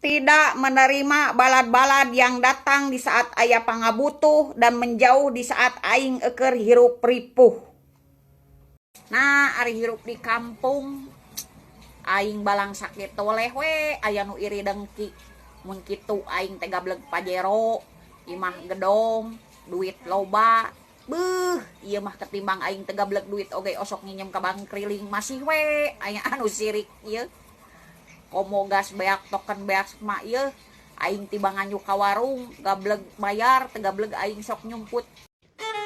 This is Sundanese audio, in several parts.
Tidak menerima balad-balad yang datang di saat aya pangabutuh dan menjauh di saat aing eukeur hirup ripuh. Nah, ari hirup di kampung aing balang sakit toleh we aya nu iri dengki. Mun kitu aing teh gableg Pajero, imah gedong, duit loba. Beuh, ieu mah ketimbang aing teu gableg duit oge osok nginjem ka bank keliling masih we aya anu sirik ieu. Komo gas beak token beak mah ieu aing tiba nganjuk ka warung gableg bayar teu gableg aing sok nyumput.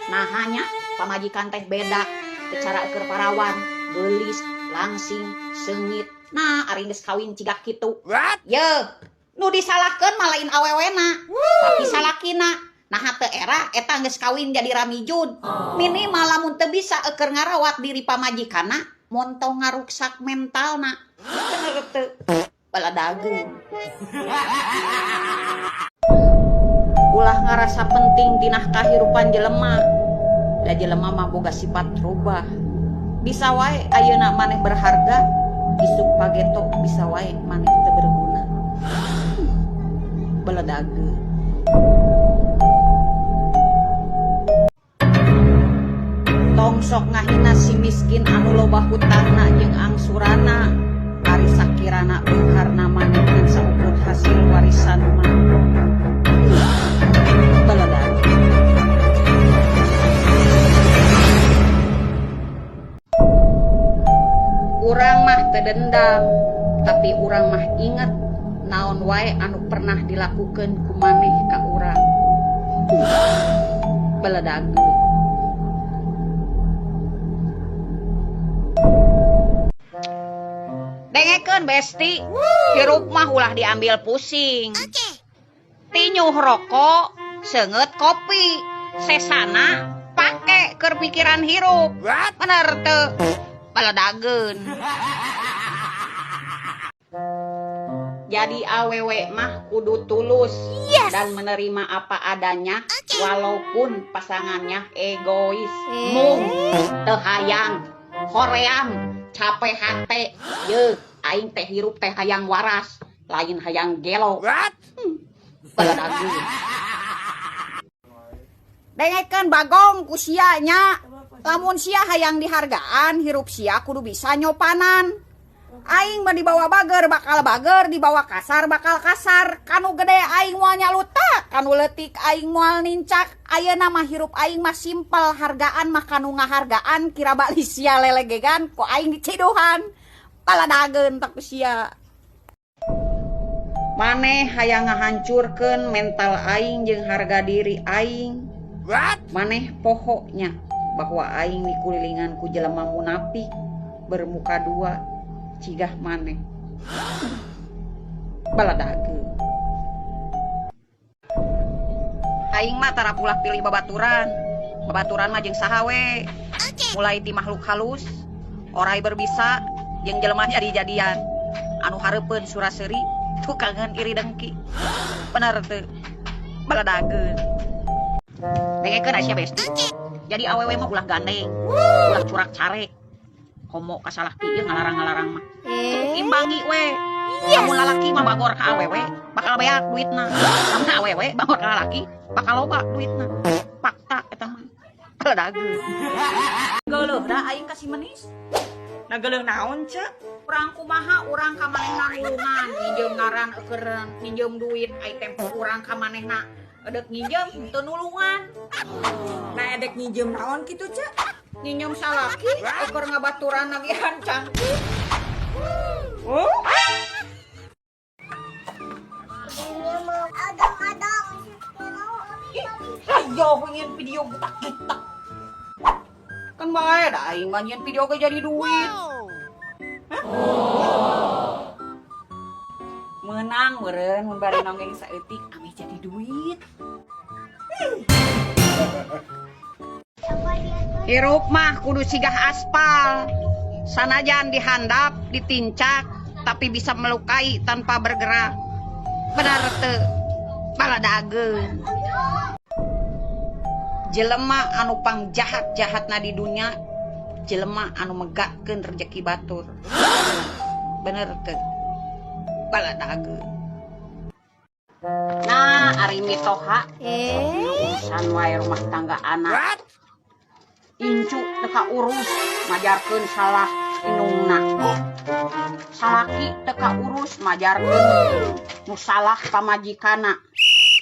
Nah hanya pamajikan teh beda secara keur parawan, geulis, langsing, seungit. Nah ari geus kawin ciga kitu. Yeuh, nu disalahkeun mah lain awewena, tapi salakina. Nah teu era eta geus kawin jadi ramijud. Minimal lamun teu bisa eukeun ngarawat diri pamajikanna, montong ngaruksak mentalna. Bener teu? Baladageun. Ulah ngarasa penting tina kahirupan jelema. Da jelema mah boga sifat rubah. Bisa wae ayeuna maneh berharga, isuk pageto bisa wae maneh teu berguna. Baladageun. Tong sok ngahina si miskin anu loba hutangna jeung angsurana. Ari sakirana beungharna maneh ngan saukur hasil warisan mah. Baladageun. Urang mah teu dendam, tapi urang mah inget naon wae anu pernah dilakukeun ku maneh ka urang. Baladageun. Dengekeun besti, hirup mah ulah diambil pusing. Tinyuh rokok, seungeut kopi, sesana pake keur pikiran hirup. Bener teu? Baladageun. Jadi awewe mah kudu tulus dan menerima apa adanya walaupun pasangannya egois. Mung teu hayang, hoream, capek hate. Yeuh, aing teh hirup teh hayang waras, lain hayang gelo. Baladageun. Dengekeun bagong ku sia nya. Lamun sia hayang dihargaan, hirup sia kudu bisa nyopanan. Aing mah dibawa bager bakal bager, dibawa kasar bakal kasar. Kanu gede aing moal nyalutak, kanu leutik aing moal nincak. Ayeuna mah hirup aing mah simpel, hargaan mah kanu ngahargaan, kira bali sia lelegegan ku aing diciduhan. Baladageun tak ku sia. Maneh hayang ngahancurkeun mental aing jeung harga diri aing. Maneh poho nya bahwa aing dikulilingan ku jelema munafik bermuka dua cigah maneh. Baladageun. Aing mah tara pulah pilih babaturan. Babaturan mah jeung saha we. Mulai ti makhluk halus, orai berbisa, jeung jelema jadi-jadian. Anu hareupeun sura-seuri, tukangeun iri dengki. Bener teu? Baladageun. Dengekeun sia besti. Jadi awewe mah ulah gandeng, ulah curak carek. Komo ka salaki ieu ngalarang-ngalarang mah. Cukup imbangi we. Lamun lalaki mah bagor ka awewe, bakal beak duitna. Lamun awewe bagor ka lalaki, bakal loba duitna. Fakta eta mah. Baladageun. Geuleuh da aing ka si Menis. Nah geuleuh naon ce? Urang kumaha urang ka manehna nulungan, nginjeum ngaran eukeun nginjeum duit, ai tempo urang ka manehna edek nginjeum teu nulungan. Nah edek nginjeum naon kitu ce? Nginjeum salaki eukeun ngabaturan nagihan cangkih. Oh? Ayo ingin video getak-getak. Kan bae da aing mah nyieun video ge jadi duit. Hah? Meunang meureun mun bari nonggeng saeutik ameh jadi duit. Hirup mah kudu sigah aspal. Sanajan dihandap, ditincak, tapi bisa melukai tanpa bergerak. Benar teu? Baladageun. Jelema anu pangjahat-jahatna di dunya, jelema anu megatkeun rejeki batur. Bener teu? Baladageun. Ari mitoha urusan wae rumah tangga anak. Incu teu kaurus majarkeun salah indungna. Salaki teu kaurus majarkeun nu salah pamajikanna.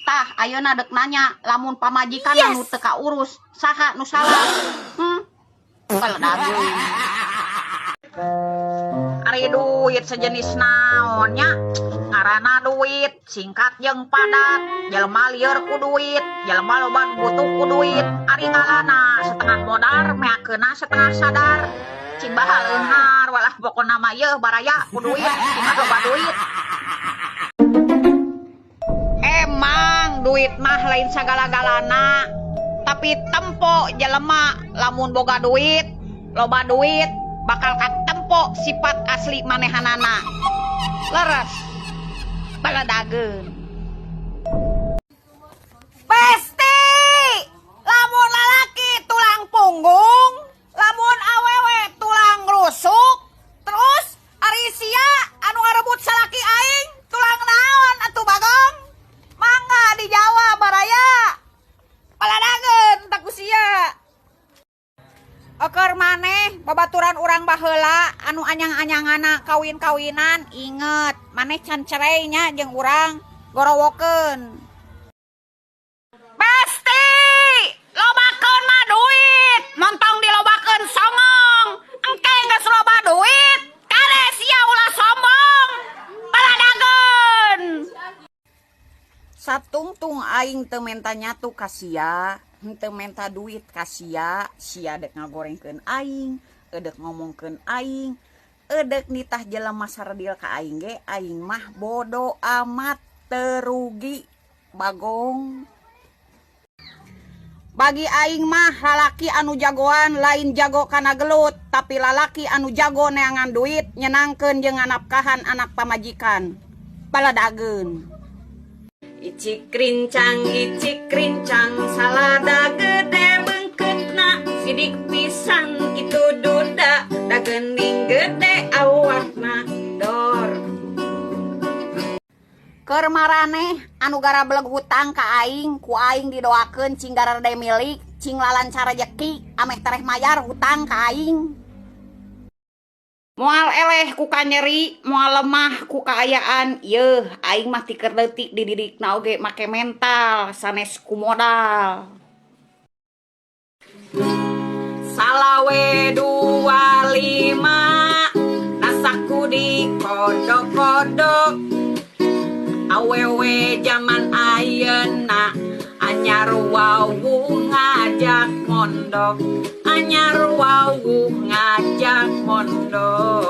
Tah ayeuna deuk nanya lamun pamajikanna nu teu kaurus saha nu salah? Paledageun. Ari duit sejenis naon nya? Ngaranna duit singkat jeung padat, jelema lieur ku duit, jelema loba butuh ku duit. Ari ngalana setengah modar, meakeunna setengah sadar. Cing bahal eunghar walah pokona mah yeuh baraya ku duit, cing loba duit. Emang duit mah lain sagala-galana, tapi tempo jelema lamun boga duit, loba duit bakal katempo sifat asli manehanana. Leres. Baladageun. Pasti lamun lalaki tulang punggung, lamun awewe tulang rusuk, terus ari sia anu ngarebut salaki aing tulang naon atuh Bagong? Mangga dijawab baraya. Baladageun tak ku sia. Eukeur maneh babaturan urang baheula anu anyang-anyangana kawin-kawinan, inget maneh can cerai nya jeung urang gorowokeun. Pasti lobakeun mah duit, montong dilobakeun songong. Engke geus loba duit, kade sia ulah sombong. Baladageun. Satungtung aing teu menta nyatu ka sia, henteu menta duit ka sia, sia dek ngagorengkeun aing, eudek ngomongkeun aing, eudek nitah jelema saredil ka aing ge, aing mah bodo amat teu rugi Bagong. Bagi aing mah lalaki anu jagoan lain jago kana gelut, tapi lalaki anu jago neangan duit nyenangkeun jeung nganapkahan anak pamajikan. Baladageun. Icik rincang, salada gede beungkeutna, sidik pisan itu duda, da geuning gede awakna dor. Keur maraneh anu garableg hutang ka aing, ku aing didoakeun cing garede milik, cing lalancar rejeki, ameh tereh mayar hutang ka aing. Moal eleh ku kanyeri, moal lemah ku kaayaan, yeuh aing mah ti keur leutik dididikna oge make mental sanes ku modal. Salawe 25, nasaku di kodok-kodok. Awewe jaman ayeuna anyar wawuh ngajak mondok, anyar wawuh ngajak mondok.